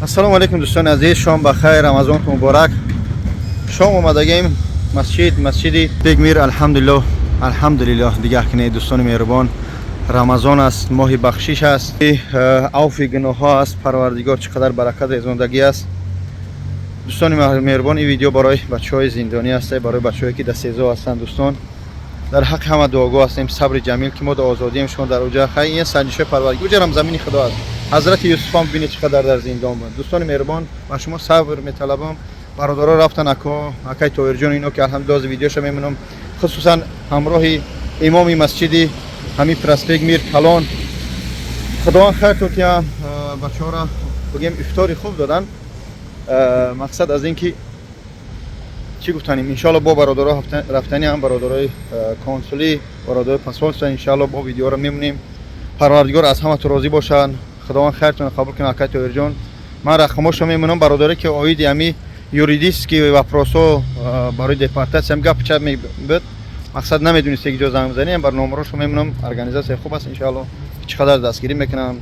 Ассалому алайкум, дӯстони азиз, шом ба хайр, Рамазонтон муборак. Шом омадагем масҷид, масҷиди Бегмир. Алҳамдулиллоҳ, алҳамдулиллоҳ. Дигар кунед, дӯстони меҳрубон, Рамазон аст, моҳи бахшиш аст, авфи гуноҳҳо аст. Парвардигор чӣ қадар баракат резондагӣ аст. Дӯстони меҳрубон, ин видео барои бачаҳои зиндонӣ аст, барои бачаҳое ки дар СИЗО ҳастанд. Дӯстон, дар ҳаққи ҳама дуогӯ ҳастем, сабри ҷамил, ки мо дар озодием, шумо дар уҷа. Хай, ин санҷишҳои Парвардигор, уҷарам замини Худо аст. Ҳазрати Юсуфам бибинед, чӣ қадар дар зиндон буд. Дӯстони меҳрубон, ба шумо сабр металабам. Бародаро рафтан, ако, акай Тоирҷон, ино ки алҳамдулилла видеоша мемонам, хусусан ҳамроҳи имоми масҷиди ҳамин проспект Мир калон. Худованд хайртон ки бачаҳоро бигем, ифтори хуб додан. Мақсад аз ин ки чӣ гуфтанем, иншоалло бо бародаро рафтани ҳам, бародарои консулӣ, бародарои посольство, иншоалло бо видеоро мемонем. Парвардигор аз ҳаматон розӣ бошанд, Худованд хайртонро қабул кунад. Акай Тоирҷон, ман рақамошо мемонам. Бародаре ки оиди ҳами юридический вопросҳо барои депортатсия гап чап мебуд, мақсад намедонисте ки ҷо занг бизанем, бар номерошо мемонам. Организатсия хуб аст, иншоалло чӣ қадар дастгирӣ мекунам,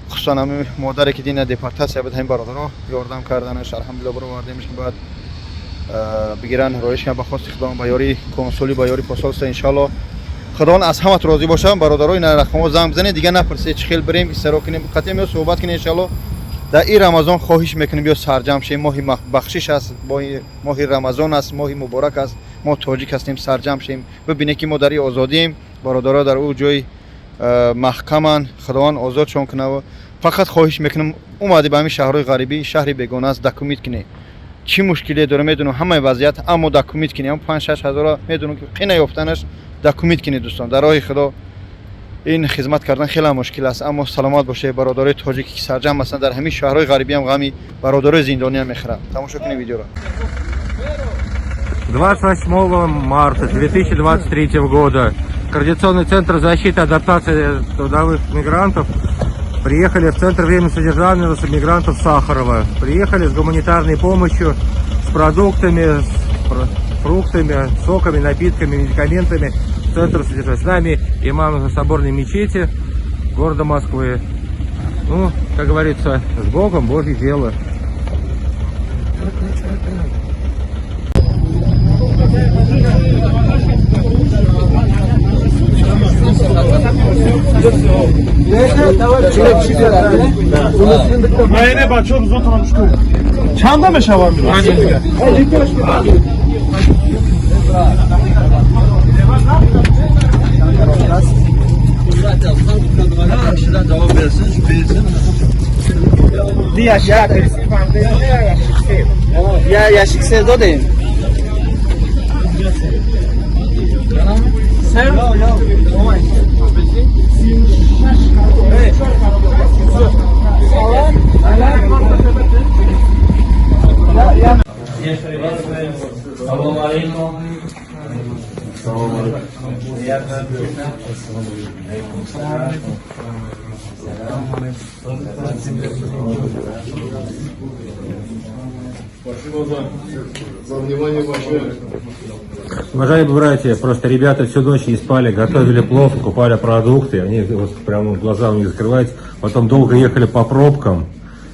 хусусан ҳами модаре ки дина депортатсия буд, ҳамин бародаро ёрдам карданаш, алҳамдулилла, баровардемш ки бояд бигиран, роиш кунан ба хости Худо, ба ёри консулӣ, ба ёри посольство. Иншоалло Худованд аз ҳамат розӣ бошад. Бародаро, ина рақамҳо, занг бизанед, дигар напурсед чӣ хел бирем, истиро кунем, қатъия меё суҳбат кунем. Иншоалло дар ин Рамазон хоҳиш мекунем, биё сарҷамъ шем. Моҳи бахшиш аст, моҳи Рамазон аст, моҳи муборак аст. Мо тоҷик ҳастем, сарҷамъ шем, бибине ки мо дар ин озодием, бародаро дар ӯ ҷои маҳкаманд. Худованд озодшон кунад. Фақат хоҳиш мекунам, омадӣ ба ҳамин шаҳрҳои ғарибӣ, шаҳри бегона аст, документ кунед. Чӣ мушкиле дора, медонам ҳамаи вазъият, аммо документ кунед. Ҳам 5-6 ҳазора медонам ки қина ёфтанаш. Документ кунед, дӯстон, дар роҳи Худо ин хизмат кардан хеле мушкил аст, аммо саломат бошед. Бародарои тоҷике ки сарҷамъ ҳастанд, дар ҳамин шаҳрҳои ғарибиам ғами бародарои зиндониам мехӯранд. Тамошо кунед видеоро. 28 марта 2023 года Координационный центр защиты и адаптации трудовых мигрантов приехали в Центр временного содержания мигрантов Сахарова. Приехали с гуманитарной помощью, с продуктами, с фруктами, соками, напитками, медикаментами в Центр содержания. С нами имам соборной мечети города Москвы. Ну, как говорится, с Богом, Божье дело. Майне бачаҳо бизотонам шукр. Чанда мешаванд? Я ящик сел додем. Салом алейкум. Приятно. Спасибо за внимание большое. Уважаемые братья, просто ребята всю ночь не спали, готовили плов, покупали продукты, они вот прямо глаза у них закрываются, потом долго ехали по пробкам,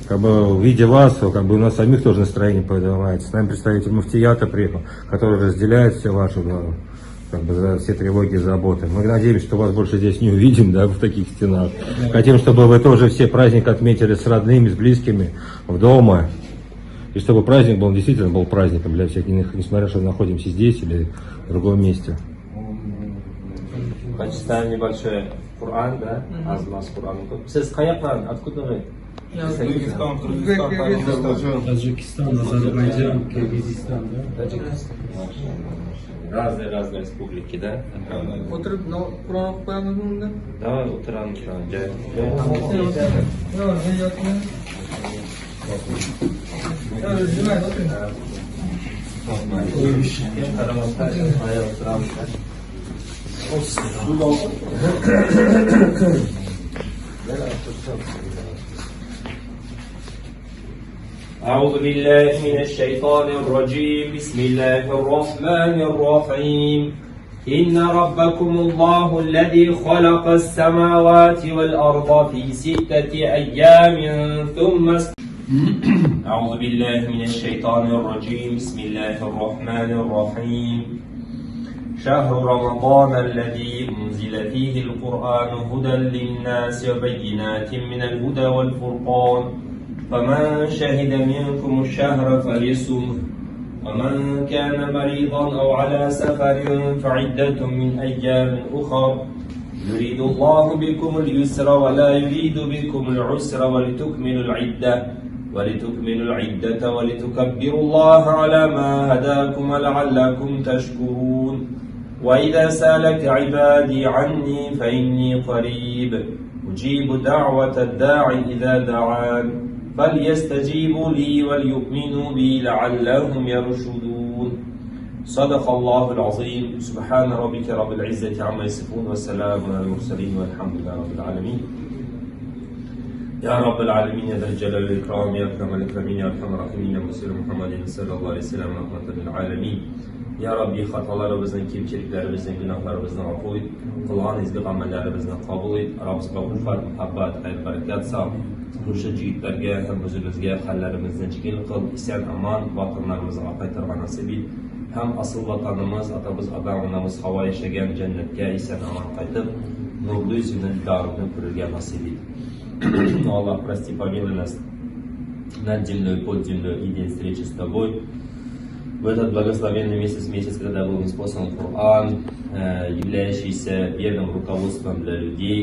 как бы видя вас, как бы у нас самих тоже настроение поднимается. С нами представитель муфтията приехал, который разделяет все ваши, да, как бы, за все тревоги и заботы. Мы надеемся, что вас больше здесь не увидим, да, в таких стенах. Хотим, чтобы вы тоже все праздник отметили с родными, с близкими, в дома. И чтобы праздник был действительно был праздником для всех, несмотря что мы находимся здесь или в другом месте. Почитаем небольшой Коран, да? Аз-маз Коран. Siz qayoqdan? Откуда вы? Таджикистан, Азербайджан, Киргизстан, да? Таджикистан. Разные разные республики, да? O'tirib Qur'on o'qib qo'yamizmi unda? Давай o'tiramiz. Joy. Yo'q, men yotman. Yo'q, nima, o'tiring. O'tiramiz. أعوذ بالله من الشيطان الرجيم. بسم الله الرحمن الرحيم. إن ربكم الله الذي خلق السماوات والأرض في 6 أيام ثم أعوذ بالله من الشيطان الرجيم. بسم الله الرحمن الرحيم. شهر رمضان الذي أنزل فيه القرآن هدى للناس وبينات من الهدى والفرقان، فمن شهد منكم الشهر فليصمه، ومن كان مريضا أو على سفر فعدة من أيام أخر، يريد الله بكم اليسر ولا يريد بكم العسر، ولتكملوا العدة ولتكبروا الله على ما هداكم ولعلكم تشكرون. وإذا سألك عبادي عني فإني قريب، أجيب دعوة الداع إذا دعان، فليستجيبوا لي وليؤمنوا بي لعلهم يرشدون. صدق الله العظيم. سبحان ربك رب العزة عما يصفون، وسلام على المرسلين، والحمد لله رب العالمين. يا رب العالمين، يا ذا الجلال والإكرام، يا أكرم الأكرمين، يا أرحم الراحمين، يا رسول محمد صلى الله عليه وسلم، رحمة للعالمين. Ya Rabbi, xatalarımızın, kemchiliklarimizni, gunohlarimizni afu et, qilgan ezgu amallarimizni qabul et, aramizga ulfat, muhabbat, xayr barakat sal, Xurshid yigitlarga ham o'zimizga hallarimizni jigil qil, eson omon vatanlarimizga qaytargan nasib et, ham asl vatanimiz, atamiz, ota onamiz Havo yashagan jannatga eson omon qaytib, nurli yuzini, didorini ko'rgan nasib et. Аллах, прости, помилуй нас над землей, под землей и день встречи с тобой. В этот благословенный месяц, месяц, когда был ниспослан Коран, являющийся верным руководством для людей.